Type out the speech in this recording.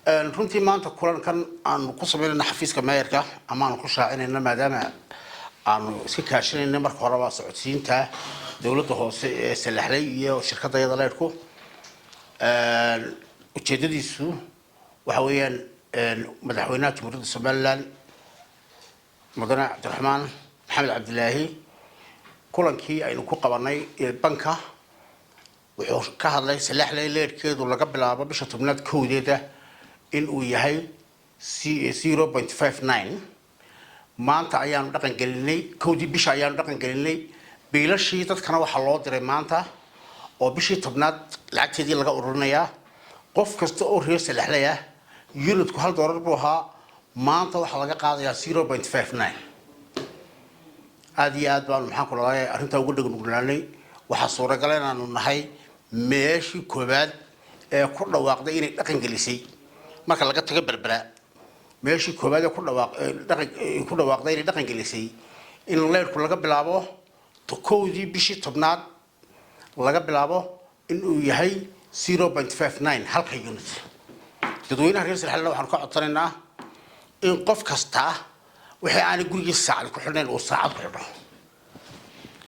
Runtii maanta kulankan aanu ku sameynayna xafiiska meeyarka ama aanu ku shaacinayna, maadaama aanu iska kaashanayna marka horeba socodsiinta dowladda hoose ee Salaxley iyo shirkadda yada leydhku, ujeedadiisu waxa weeyaan madaxweynaha Jamhuuriyadda Somaliland, mudane Cabdiraxmaan Maxamed Cabdilaahi, kulankii aynu ku qabanay banka wuxuu ka hadlay Salaxley leydhkeedu laga bilaabo bisha 10aad 1deeda in uu yahay 0.59. Maanta ayaanu dhaqan gelinay, 1dii bisha ayaanu dhaqan gelinay. Biilashii dadkana waxaa loo diray maanta oo bishii 10aad lacagteedii laga ururinayaa. Qof kasta oo reer Salaxley ah, unitku $1 buu ahaa, maanta waxaa laga qaadayaa 0.59. Aada iyo aad baanu, maxaan ku dhahday, arrintaa uga dhegnugnaanay. Waxaa suuragala inaanu nahay meeshii koowaad ee ku dhawaaqday inay dhaqan gelisay, marka laga tago Berbera, meeshii koowaad ee ku dhawaaq dhaqan ku dhawaaqday inay dhaqan gelisay in leyrku laga bilaabo 1dii bishii 10aad laga bilaabo in uu yahay 0.59 halka unit. Dadweynaha reer Salaxlena waxaanu ka codsanaynaa in qof kasta wixii aanay gurigiisa saacad ku xidhnayn uu saacad ku xidho.